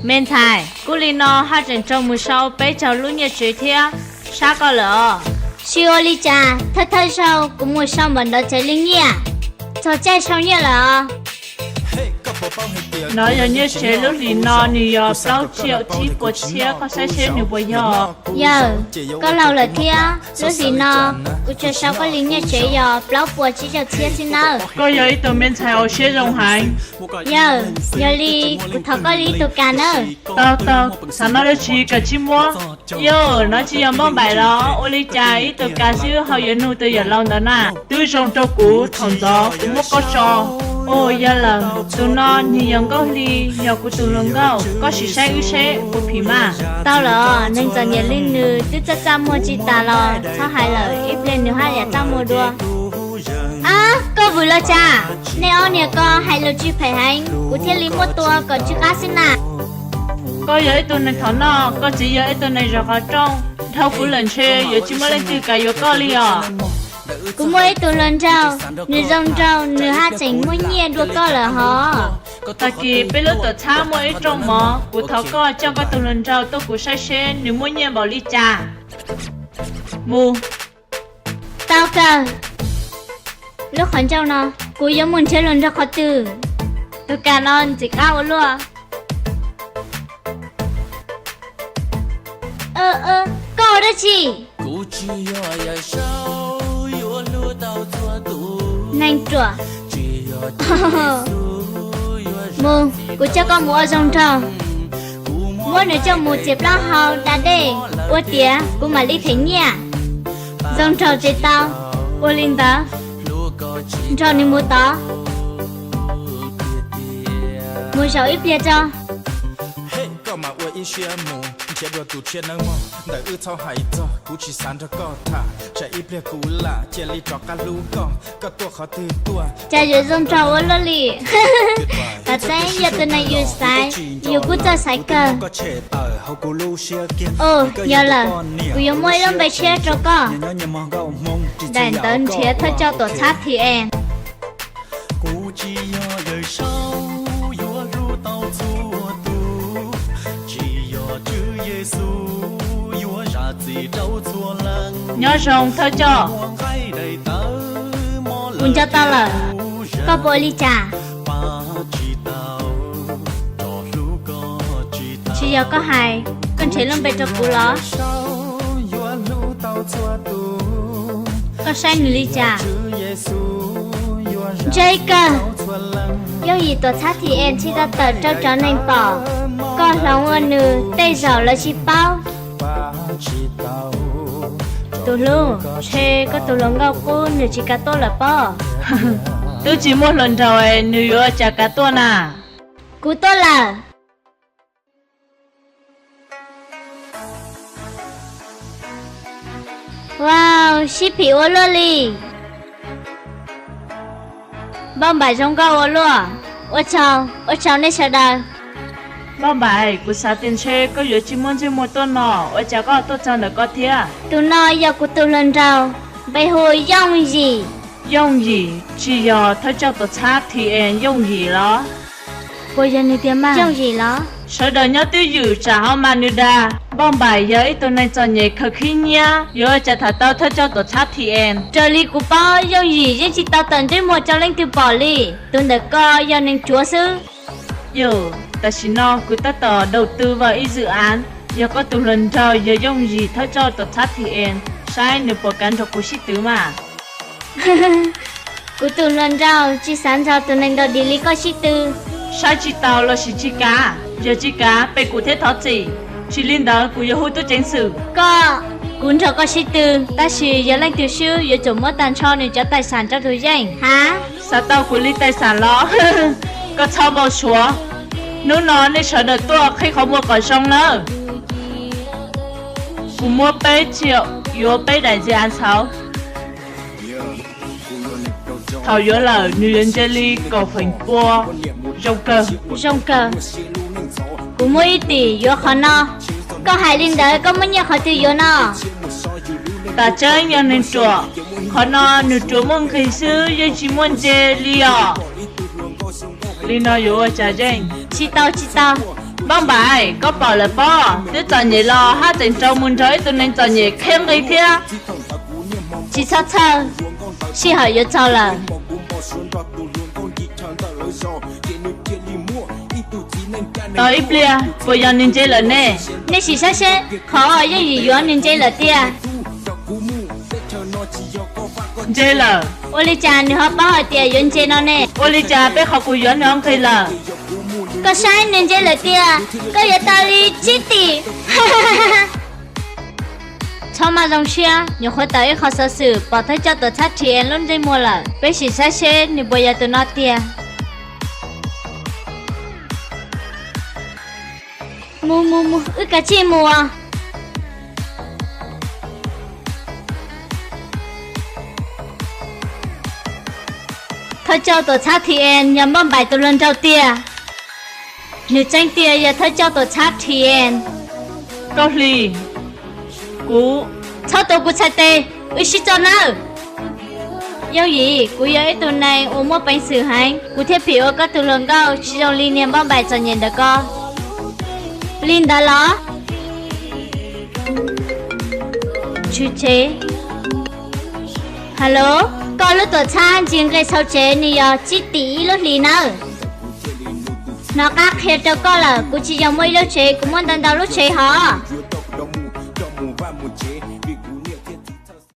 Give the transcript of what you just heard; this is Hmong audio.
Me ntxhais, kub li no haj tseem raug mus sau peb caug lub nyiaj tsev thiab sab koj lawm os. Tsis ua li cas, thawj thawj zaug kuv mus sau npaum ntawd tsev li nyiaj, txog caij sau nyiaj lawm os. No yog nyiaj tsev lub hlis no, nws yog plaub tsiaum tsib puas txhiab, koj saib seb nws puas yog. Yawm, koj laus lawm thiab, lub hlis no kuv tsuas sau koj li nyiaj tsev yog plaub puas tsib caug txhiab xwb nawb. Koj yog ib tug me ntxhais uas siab zoo heev. Yawm, yog li kuv thov koj li ib tug kas nawb. Tau tau, xav no dab tsi koj tsis muab. Yawm, no tsis yog npauj npaim los? Ua li cas ib tug kas xwb ho yuav nug tus yawm laus ntawd na? Twb zoo rau kuv thaum ntxov kuv muab koj tso. Ua yog lawm, tus no nws yog Nkauj Hli, yog kuv tus hluas nkauj, koj sim saib wb seb puas phim mas. Tau los, neeg txom nyem li nws twb txaj txaj muag tsis tas los txhob hais lawm, ib pliag nws haj yam txaj muag dua. Ab, koj vwm los cas? Nej ob niag ko hais lus tsis phem heev, kuv thiaj li muab tua kom tsw qab xwb na. Koj yog ib tug neeg thov noj, koj txiv yog ib tug neeg zov qhov rooj, dhau kuv lawm ntshe yuav tsis muaj leej twg kam yuav koj li os. Kuv muaj ib tug hluas nraug, nws zoo nraug, nws haj tseem muaj nyiaj dua koj lawm hos. Tag kis peb lub tuam txhab muaj ib rooj mov, kuv thov koj coj koj tus hluas nraug tuaj kuv saib seb nws muaj nyiaj npaum li cas. Mus. Tau kawg. Lub qhov ncauj no, kuv yuav mus nrhiav hluas nraug qhov twg? Tus kas no ntxim qab ua luaj. Koj ua dab tsi? Neeg ruam. Mus, kuv coj koj mus ua zoo nraug. Muab nws coj mus txiav plaub hau da dej, ua tiav kuv mam li them nyiaj. Zoo nraug ces tau. Ua li ntawd, nrog nws mus tod. Mus zaum ib pliag tso. Koj mam ua ib siab mus nrhiav dua tus tshiab nawb mog. Ntawm wb txhob hais txog, kuv tsis xav nrog koj tham, tsam ib pliag kuv lam cia li rov qab hlub koj. Koj tuaj qhov twg tuaj? Cas yuav zoo nraug ua luaj li. Tam teb yog tus neeg yus xaiv, yus kuj txawj xaiv kawg. Ua, yog lawm, kuv yuav muaj ib lub npe tshiab rau koj. Daim ntawv nrhiav thawj coj tuam txhab T N. Nyob zoo thawj coj. Kuv nco tau lawm. Koj puas ua li cas? Tsis yog koj hais, koj nrhiav lub npe rau kuv los? Koj saib nws li cas? Ntse kawg. Yooj yim tuam txhab T N tsis tau tawm rau cov neeg pom. Koj hloov ua nws tej zaum lawv tsis paub. Tus hlub, ntshe koj tus hluas nkauj qub nws tsis kam tuaj lawm pob. Twb tsis muaj hluas nraug es nws yuav cas kam tuaj na. Kuv tuaj lawm. Wow, sib phim ua luaj li. Npauj Npaim zoo nkauj ua luaj. Ua tsaug, ua tsaug nej sawv daws. Npauj Npaim, kuv xav tias ntshe koj yuav tsis muaj ntsej muag tuaj no, ua cas koj tuaj txog ntawm ko thiab? Tus no yog kuv tus hluas nraug, npe hu Yooj Yim. Yooj Yim tsis yog thawj coj tuam txhab T N Yooj Yim los? Puas yog nws tiag mas? Yooj Yim los? Sawv daws nyob twj ywm tsam ho mas nws dag. Npauj Npaim yog ib tug neeg txom nyem khaws khib nyiab, yuav ua cas tham tau thawj coj tuam txhab T N. Raws li kuv paub Yooj Yim yeej tsis tau tawm ntsej muag rau leej twg pom li. Tus ntawm ko yog neeg tsuav xwb. Yog, tam sim no kuv tab tom đầu tư vào ib dự án, yog koj tus hluas nraug yog Yooj Yim thawj coj tuam txhab T N, saib nws puas kam nrog kuv sib twv mas. Kuv tus hluas nraug tsis xav nrog tus neeg dog dig li koj sib tw. Saib tsis taus los sis tsis kav? Yog tsis kav peb kuv thiaj thov txim, tsis li ntawd kuv yuav hu tub ceev xwm. Koj, kuv nrog koj sib tw, tab sis yog leej twg swb yuav tsum muab tag nrho nws cov tài sản rau tus yeej. Hav? Xav tau kuv li tài sản los? Koj txhob npau suav. Hnub no nej sawv daws tuaj qhib qhov muag kom zoo nawb. Kuv muab peb triệu yuav peb đại diện án xauv. Thaum yuav lawm nws yuav nce li kaum feem pua. Zoo kawg. Zoo kawg. Kuv muab ib tim yuav qhov no. Koj hais li ntawd koj muab nyiaj qhov twg yuav no? Tam tseeb yog neeg ruam, qhov no nws tsuas muaj nqis xwb yeej tsis muaj nce li os. Li no yuav ua cas yeej? Tsis tau, tsis tau. Npauj Npaim, koj pom lawm pob, twb txom nyem los haj tseem rau mus nrog ib tug neeg txom nyem qhia nqi thiab. Tsis txhob txhawj, sij hawm yuav txog lawm. Tos ib pliag, puas yog nws ntse lawm ne? Nej sim saib seb, qhov yeej yim yuav nws ntse lawm tiag. Ntse lawm. Ua li cas nws ho paub hais tias yuav ntse no ne? Ua li cas peb qhov kuv yuav nws ho nqis lawm? Koj saib, nws ntse lawm tiag, koj yuav tau li tsib tim. Txhob maj zoo siab, nyuam qhuav tawm ib qho xov xwm pom thawj coj tuam txhab Thim Es lub ntsej muag lawm, peb sim saib seb nws puas yog tus no tiag. Mus mus mus, wb kav tsij mus. Thawj coj tuam txhab Thim Es yog Npauj Npaim tus hluas nraug tiag. Nws tseeb tiag yog thawj coj tuam txhab Thim Es. Nkauj Hli, kuv, txhob tua kuv txhais tes, wb sib tso nawb. Yooj yim, kuv yog ib tug neeg uas muaj peev xwm heev, kuv thiaj phim ua koj tus hluas nkauj tsis zoo li niag Npauj Npaim txom nyem ntawm ko. Li ntawd los? Tswv tsev. Hello, koj lub tuam txhab ntsis nqis txhau tsev nws yog tsib tim ib lub hlis nawb. Hnov qab qhia rau koj lawm, kuv tsis yog muaj ib lub tsev, kuv muaj ntau ntau lub tsev hos.